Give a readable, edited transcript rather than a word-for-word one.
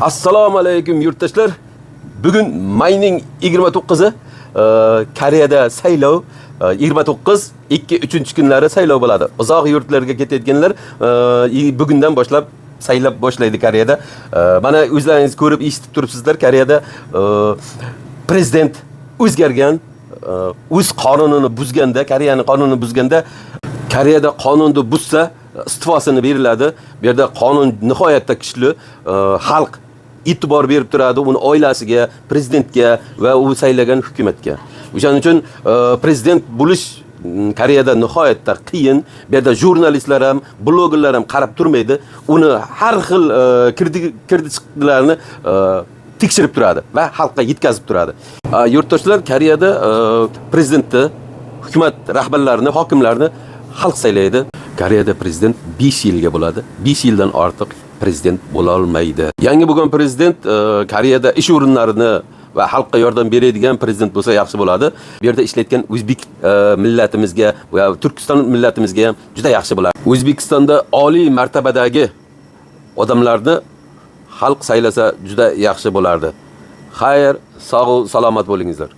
Assalomu alaykum, yurtdoshlar. Bugun mayning 29-i, Koreyada saylov, 29, 2, 3 kunlari saylov bo'ladi. Uzoq yurtlarga ketayotganlar bugundan boshlab saylab boshlaydi Koreyada. Mana o'zlaringiz ko'rib eshitib turibsizlar, Koreyada prezident o'zgargan, o'z qonunini buzganda, Koreyaning qonunini buzganda, Koreyada qonunni buzsa, istifosini beriladi. Bu yerda qonun nihoyatda kuchli, xalq e'tibor berib turadi uni oilasiga, prezidentga va u saylagan hukumatga. O'shaning uchun prezident bo'lish Koreyada nihoyatda qiyin. Bu yerda jurnalistlar ham, blogerlar ham qarab turmaydi. Uni har xil kirdi chiqdilarni tekshirib turadi va xalqqa yetkazib turadi. Yurtdoshlar, Koreyada prezidentni, hukumat rahbarlarini, hokimlarni xalq saylaydi. Koreyada prezident 5 yilga bo'ladi. 5 yildan ortiq prezident bo'la olmaydi. Yangi bo'lgan prezident Koreyada ish o'rinlarini va xalqqa yordam beradigan prezident bo'lsa, yaxshi bo'ladi. Bu yerda ishlayotgan o'zbek millatimizga va Turkiston millatimizga ham juda yaxshi bo'ladi. O'zbekistonda oliy martabadagi odamlarni xalq saylasa, juda yaxshi bo'lardi. Xayr, sog' salomat bo'lingizlar.